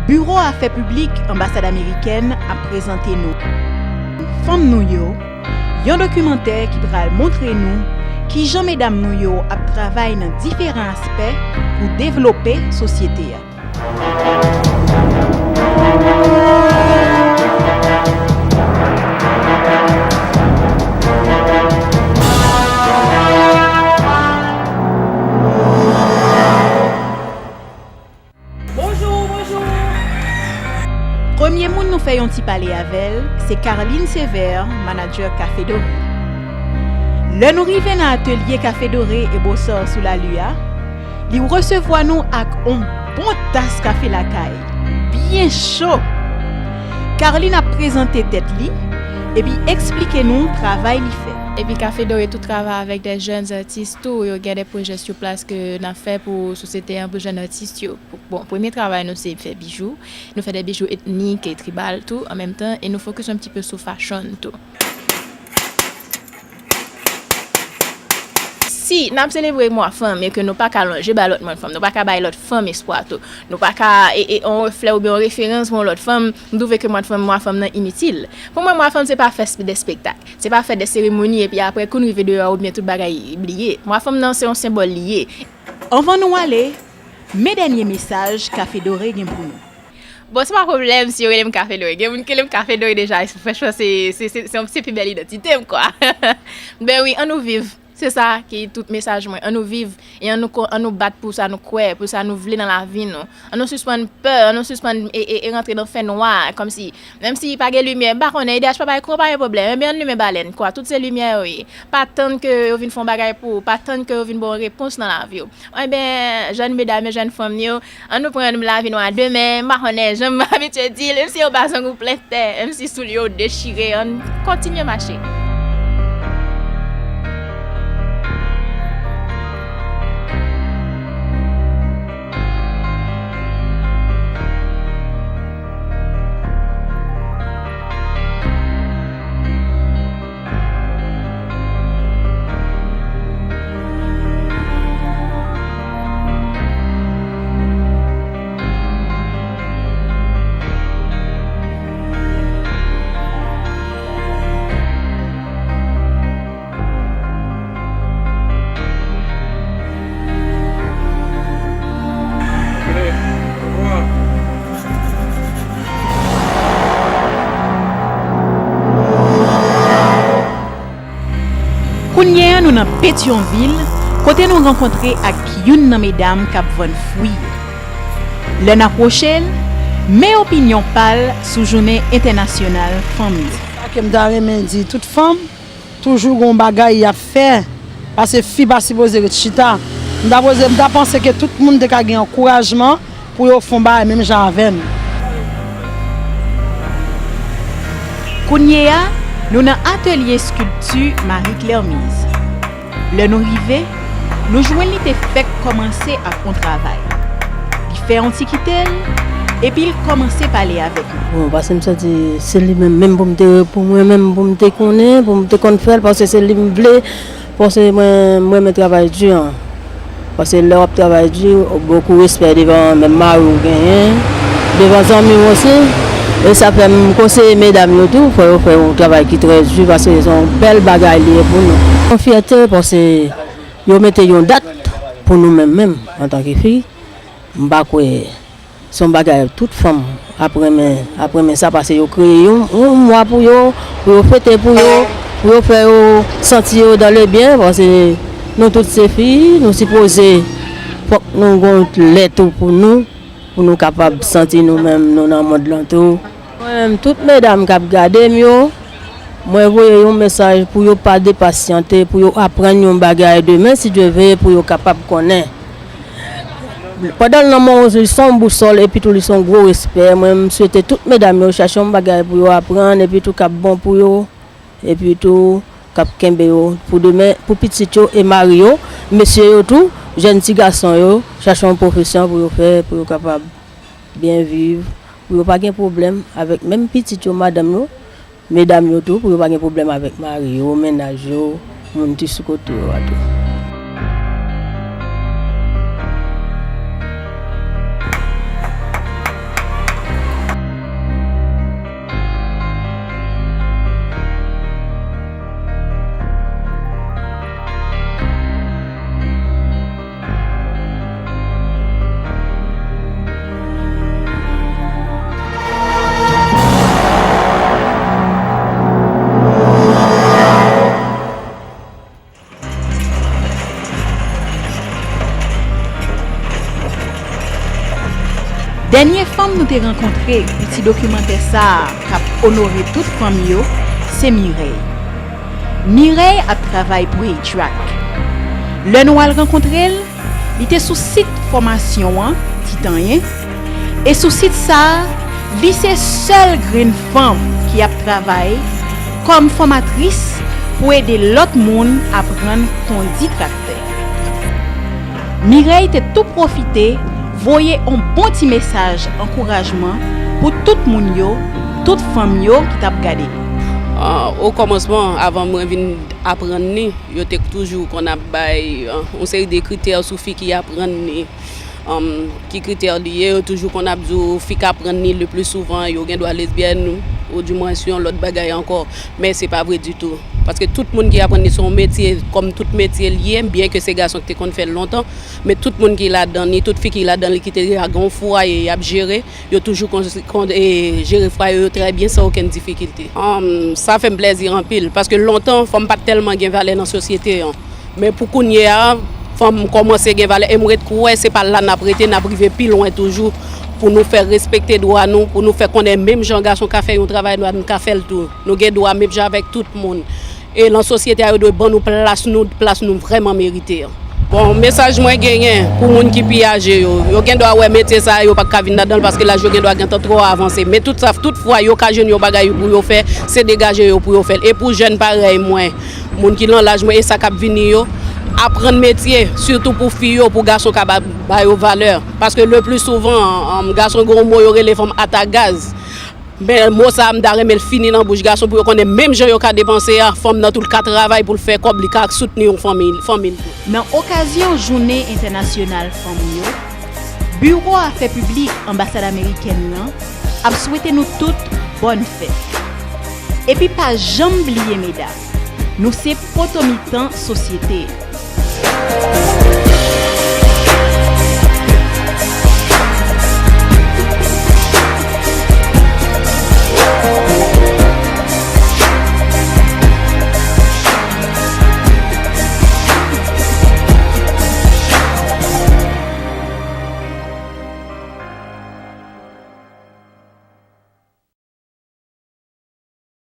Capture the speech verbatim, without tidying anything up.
Biwo Afè Piblik Anbasad Amerikèn ap prezante nou Fanm Nou Yo, yon dokimantè ki pral montre nou kijan medam nou yo ap travay nan diferan aspè pou devlope sosyete a. Bonjou, bonjou. Premye moun nou fè yon ti pale avè l, se Carline Sévère, manadjè Café Doré. Lè nou rive nan atelye Café Doré e Bosò sou Lali a, li resevwa nou ak on bon tas kafe lakay, byen cho. Carline ap prezante tèt li, epi eksplike nou travay li fè. Epi Café Doré tou travay avèk de jèn atis tou, yo gen de pwojè sou plas ke n ap fè pou sosyete an, pou jèn atis yo. Pou, bon, premye travay nou se fè bijou. Nou fè de bijou etnik e tribal tou an menm tan, e nou fokis yon ti pe sou fashion tou. Si n ap selebre mwa fanm e ke nou pa ka lonje bay lòt mwa fanm, nou pa ka bay lòt fanm espwa tou, nou pa ka e, e, yon reflè oubyen yon referans pou yon lòt fanm, m twouve ke mwa fanm, mwa fanm nan initil. Pou mwen, mwa fanm se pa fè de espektak, se pa fè de seremoni epi apre kou n rive deyò oubyen tout bagay bliye. Mwa fanm nan se yon senbòl li ye. Anvan nou ale, men dènye mesaj Café Doré gen pou nou. Bon, se pa pwoblèm si yo rele m Café Doré. Gen moun ki rele m Café Doré deja, e franchman, se, se, se, se, se pi bèl idantite m, kwa. Ben wi, ann nou viv. Se sa ki tout mesaj mwen. Ann nou viv e ann nou ko-, ann nou bat pou sa nou kwè, pou sa nou vle nan lavi nou. Ann nou sispann pè, ann nou sispann e, e, e rantre nan fènwa, kòmsi, menm si pa gen limyè, m pa konnen, E D H pa bay kouran, pa gen pwoblèm. Ebyen, ann limen balèn, kwa. Tout se limyè yo ye. Pa tann ke yo vin fè yon bagay pou ou, pa tann ke yo vin ba w repons nan lavi w. Enben, jèn medam yo, jèn fanm yo, ann nou pran lavi nou a de men, m pa konnen, jan m abitye di l, menm si yo ba zong ou plen tè, menm si soulye w dechire, ann kontinye mache. Kounye a, nou nan Petyonvil, kote nou rankontre ak youn nan medam k ap vann fwi yo. Lè n apwoche l, men opinyon pa l sou Jounen Entènasyonal Fanm yo. Sa ke m ta renmen di tout fanm, toujou gon bagay y ap fè, paske fi pa sipoze ret chita. M ta poze, m ta panse ke tout moun te ka gen ankourajman pou yo fè yon bagay menm jan avè m. Kounye a, nou nan atelye eskilti Marie Clermise. Lè nou rive, nou jwenn li te fèk kòmanse ak yon travay. Li fè yon ti kite l, epi l kòmanse pale avèk nou. Bon, paske m santi se li menm, menm pou m te, pou mwen menm, pou m te konnen, pou m te konn fè l, paske se li m vle, paske mwen, m renmen travay di an. Paske lè w ap travay di, bokou respè devan menm mari w genyen, devan zanmi w osi. E sa fè m konseye medam yo tou, fò yo fè yon travay ki trè di, paske se yon bèl bagay li ye pou nou. Yon fyète, paske yo mete yon dat pou nou menm, menm, antanke fi. M pa kwè se yon bagay tout fanm ap renmen, ap renmen sa, paske yo kreye yon, yon mwa pou yo, pou yo fete pou yo, pou yo fè yo santi yo dans le bien, paske nou tout se fi, nou sipoze, fòk nou gon lè tou pou nou, pou nou kapab santi nou menm, nou nan mond lan tou. Mwen menm, tout medam k ap gade m yo, mwen voye yon mesaj pou yo pa depasyante, pou yo aprann yon bagay demen, si Dye vle, pou yo kapab konnen. Pandan l nan men w, li se yon bousòl, epi tou li se yon gwo respè. Mwen, m swete tout medam yo chache yon bagay pou yo aprann, epi tou k ap bon pou yo, epi tou k ap kenbe yo pou demen, pou pitit yo e mari yo. Mesye yo tou, jèn ti gason yo, chache yon pwofesyon pou yo fè, pou yo kapab byen viv, pou yo pa gen pwoblèm avèk menm pitit yo, madanm yo. Medam yo tou, pou yo pa gen pwoblèm avèk mari yo, mennaj yo, moun ki sou kote yo a tou. Dènye fanm nou te rankontre pou ti dokimantè sa a k ap onore tout fanm yo, se Mireille. Mireille ap travay pou A-Track. Lè nou al rankontre l, li te sou sit fòmasyon an, Titanyen, e sou sit sa a, li se sèl grenn fanm ki ap travay kòm fòmatris pou ede lòt moun aprann kondi traktè. Mireille te tou pwofite voye on bon ti mesaj ankourajman pou tout moun yo, tout fanm yo ki t ap gade. O kòmansman, avan mwen vin aprann li, yo te toujou konn ap bay yon seri de kritè sou fi ki aprann li. Ki kritè li ye, yo toujou konn ap di w fi k aprann li le pli souvan yo gen dwa lesbyèn, oudimwen si yon lòt bagay ankò. Men se pa vre ditou. Paske tout moun ki aprann li se yon metye, kòm tout metye l ye, byen ke se gason ki te konn fè l lontan, men tout moun ki ladan li, tout fi ki ladan li ki te deja gen yon fwaye y ap jere, yo toujou konn jere fwaye yo trè byen san okenn difikilte. Sa fè m plèzi anpil, paske lontan fanm pa t tèlman gen valè nan sosyete an. Men pou kounye a, fanm kòmanse gen valè e m ret kwè se pa la n ap rete, n ap rive pi lwen toujou pou nou fè respekte dwa nou, pou nou fè konnen menm jan gason ka fè yon travay, nou ka fè l tou. Nou gen dwa menm jan avèk tout moun. E lan sosyete a, yo dwe ban nou plas nou, plas nou vrèman merite an. Bon, mesaj mwen genyen pou moun ki pi aje yo, yo gen dwa wè metye sa a, yo pa ka vin ladan l paske laj yo gen dwa gentan twò avanse. Men tout sa, tout fwa yo ka jwenn yon bagay pou yo fè, se degaje yo pou yo fè l. E pou jèn parèy mwen, moun ki lan laj mwen e sa k ap vini yo, aprann metye, sitou pou fi yo, pou gason ka ba, ba yo valè. Paske le pli souvan, gason gen yon mo yo rele fanm atagaz. Men mo sa a m ta renmen l fini nan bouch gason pou yo konnen menm jan yo ka depanse a, fanm nan tou l ka travay pou l fè kòb, li ka soutni yon fanmi, fanmi l tou. Nan okazyon Jounen Entènasyonal Fanm yo, Biwo Afè Piblik Anbasad Amerikèn nan ap swete nou tout bòn fèt. Epi pa janm bliye medam, nou se poto mitan sosyete a.